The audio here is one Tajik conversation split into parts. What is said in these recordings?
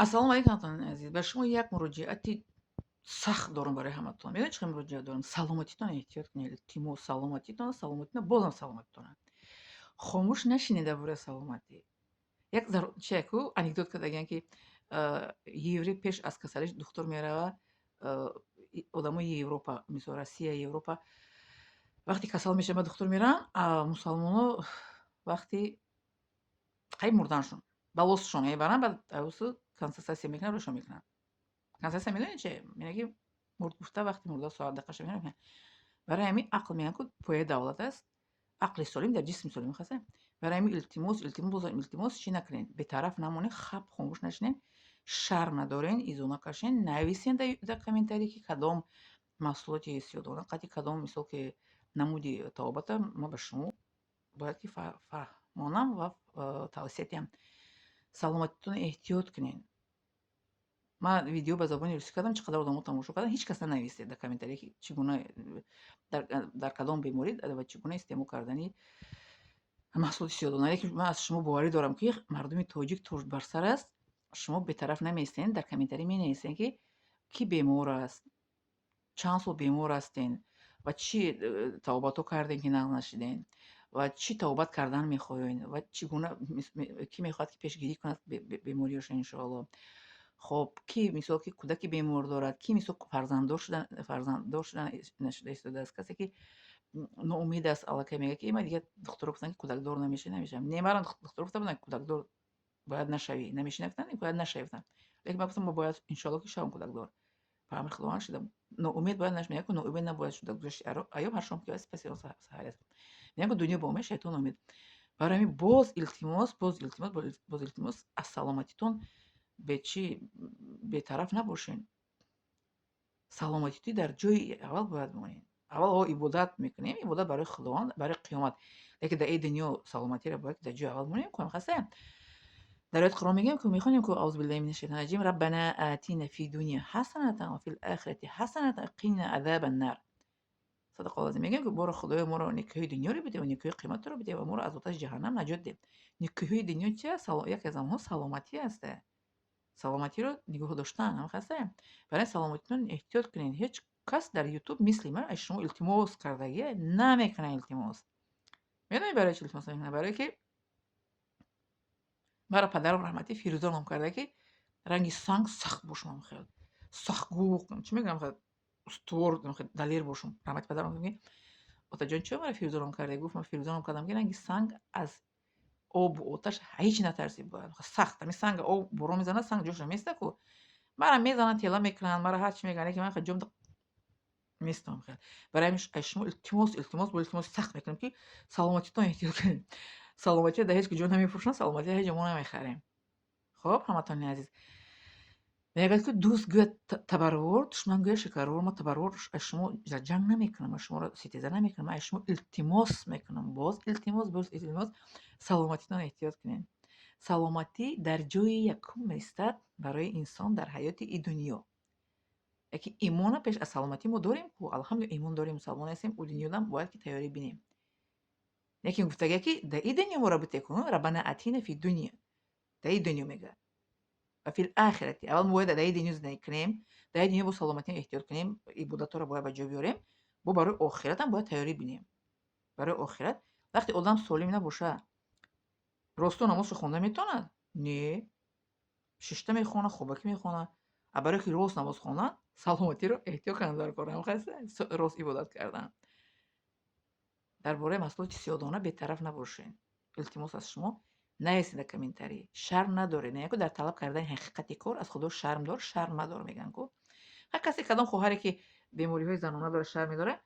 Ассалому алайкум, ҳамватанони азиз. Ба шумо як муроҷиати сахт дорам барои ҳаматон. Медонед, чӣ муроҷиат дорам? Саломатитон эҳтиёт кунед. Илтимос, саломатитон, саломатитон, бозам саломатитона. Хомӯш нашинед дар бораи саломатӣ. Як чияку анекдот кардагиян, ки еврей пеш аз касалиш духтур мерава. Одамои Европа, мисол Россия, Европа, вақте касал мешаванд, ба духтур мераванд, а мусалмоно вақти қариб мурданшон ба лосшон мебаранд, баъд авсу консультатсия мекунанд, рӯшон мекунанд. Консультатсия медонед чи? Мегӯяд, ки мурд гуфта, вақти мурда соат дақиқаша мекунанд. Барои ҳамин ақл, мегӯянд ку, пояи давлат аст, ақли солим дар ҷисми солим хаста. Барои ҳамин илтимос, илтимос, бозам илтимос, чӣ накунед, бетараф намонед, хап хомӯш нашинед, шарм надорен, изо накашен, нависен дар комментарий, ки кадом маҳсулоти сиёдона қати кадом, мисол, ки намуди табобата ма ба шумо бояд ки фаҳмонам ва тавсия диҳам. Саломатитонро эҳтиёт кунед. Ман видео ба забони русӣ кардам, чӣ қадар одамо тамошо карданд, ҳеҷ кас нанависед дар комментария, ки чӣ гуна, дар кадом беморӣ ва чӣ гуна истеъмол кардани маҳсулоти сиёдона. Лекин ман аз шумо боварӣ дорам, ки мардуми тоҷик тоҷбарсар аст, шумо бетараф намеистед, дар комментарий менависед, ки кӣ бемор аст, чанд сол бемор ҳастен ва чӣ табобатҳо кардем, ки нағз нашидем, ва чӣ табобат кардан мехоҳед, ва чӣ гуна, кӣ мехоҳад, ки пешгирӣ кунад бемориёшо, иншоалло. Хоб, ки мисол, ки кӯдаки бемор дорад, ки мисол фарзанддор шуда нашуда истодааст, касе ки ноумед аст аллакай, мегӯяд, ки ман дигар духтуро гуфтанд, ки кӯдакдор намешавӣ, намешавам. Не, марам духтуро гуфта буданд, кӯдакдор бояд нашавӣ, намешавӣ нагуфтанд, бояд нашавӣ гуфтанд, лекин ман гуфтам, ма бояд, иншоалло, ки шавам кӯдакдор. Ба амри Худованд шудам. Ноумед бояд нашавӣ, мегӯяд, ку ноумед набояд шуда. Гузашти айём ҳар шом ки аст, паси он саҳари аст. Мегӯянд, ку дунё ба умед, шайтон умед. Барои ҳамин боз илтимос, боз илтимос, боз илтимос, аз саломатитон бечӣ бетараф набошен. Саломатитӣ дар ҷои аввал бояд монед. Аввал о ибодат мекунем, ибодат барои Худованд, барои қиёмат, лекин дар ин дунё саломатиро бояд дар ҷои аввал монем. Хаста дар оят Қуръон мегӯем, ки мехонем ку: أعوذ بالله من الشيطان الرجيم، ربنا آتنا في الدنيا حسنة وفي الآخرة حسنة وقنا عذاب النار. صدق الله العظيم. Мегӯем, ки боро Худоё, моро некиҳои дунёро бидеҳ ва некиҳои қиёматро бидеҳ ва моро аз оташи ҷаҳаннам наҷот деҳ. Некиҳои дунё чи аст? Яке аз онҳо саломатӣ аст, саломатиро нигоҳ доштан. Хаста барои саломатитон эҳтиёт кунед. Ҳеҷ кас дар Ютуб мисли ман аз шумо илтимос кардагӣ намекунад. Илтимос медонед барои чи илтимос намекунад? Барое ки маро падарам раҳматӣ Фирӯза ном карда, ки ранги санг сахт бошам, хел сахтгӯ, чӣ мегӯям, устувор, далер бошам. Раҳмати падарам. Отаҷон, чиро маро Фирӯза ном кардӣ? Гуфт: ман Фирӯза ном кардам, ки ранги санг аз обу оташ ҳеҷ натарсӣ, бояд сахт. Ҳамин санг об борон мезанад, санг ҷоша места ку. Мара мезананд, тела мекунанд, мара ҳарчи мегӯянд, лекин ман ҷом местам. Хел барои ҳамин аз шумо илтимос, илтимос, бо илтимоси сахт мекунам, ки саломатитон эҳтиёт кунед. Саломатиро дар ҳеҷ куҷо намефурӯшанд, саломатиро ҳеҷ ҷо мо намехарем. Хоб, ҳаматони азиз, мегӯяд, ки дӯст гӯяд табарвор, душман гӯяд шикарвор. Ма табарвор аз шумо ҷанг намекунам, аз шуморо ситеза намекунам, аз шумо илтимос мекунам, боз илтимос, боз илтимос: саломатитон эҳтиёт кунед. Саломатӣ дар ҷои якум меистад барои инсон дар ҳаёти и дунё. Яки имона пеш аз саломатӣ мо дорем ку, алҳамдулилла, имон дорем, мусалмон ҳастем, ӯ дунёдам бояд ки тайёрӣ бинем. Лекин гуфтагия, ки дар и дунё моро бите кун, ربنا آتنا في الدنيا, дар и дунё мегӯяд, وفي الآخرة. Аввал мо бояд дар и дунё зиндагӣ кунем, дар и дунё бо саломатӣ эҳтиёт кунем, ибодатҳоро бояд ба ҷо биёрем, бо барои охиратам бояд тайёрӣ бинем. Барои охират вақте одам солим набошад, росто намозшо хонда метавонад? Не, шишта мехонад, хобакӣ мехонад. А барое ки рост намоз хонад, саломатиро эҳтиёт кардан дар кор, рост ибодат кардан. Дар бораи маҳсулоти сиёдона бетараф набошед. Илтимос аз шумо, нависед дар комментарий, шарм надоред. Ку дар талаб кардани ҳақиқати кор аз Худо шарм дор, шарм мадор, мегӯянд ку. Ҳар касе, кадом хоҳаре ки бемориҳои занона дорад, шарм медорад,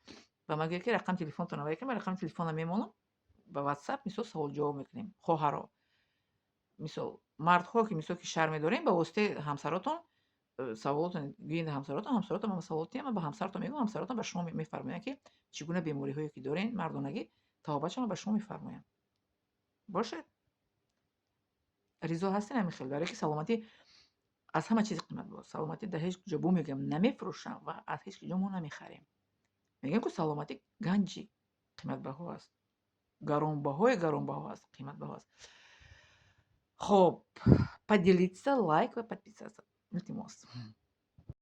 ба ман гӯяд, ки рақами телефонтонро вай кунед, ман рақами телефонро мемонам ба Ватсап, мисол, савол-ҷавоб мекунем. Хоҳаро, мисол, мардҳо, ки мисол, ки шарм медорем, ба воситаи ҳамсаротон саволотон гӯед ҳамсаротон, ҳамсаротон ба савол тиҳанд, ман ба ҳамсаратон мегӯям, ҳамсаротон ба шумо мефармоянд, ки чӣ гуна бемориҳое ки дорен мардонагӣ, табобатшонро ба шумо мефармоянд. Бошад, ризо ҳастен ҳамин хел? Барое ки саломатӣ аз ҳама чиз қиматбоҳо. Саломатӣ дар ҳеҷ ҷо, бо мегӯям, намефурӯшам ва аз ҳеҷ ҷо мо намехарем. Мегӯям ку, саломатӣ ганҷи қиматбаҳо аст, гаронбаҳои гаронбаҳо аст, қиматбаҳо аст. Хоб, Поделиться, лайк ва подписаться, илтимос.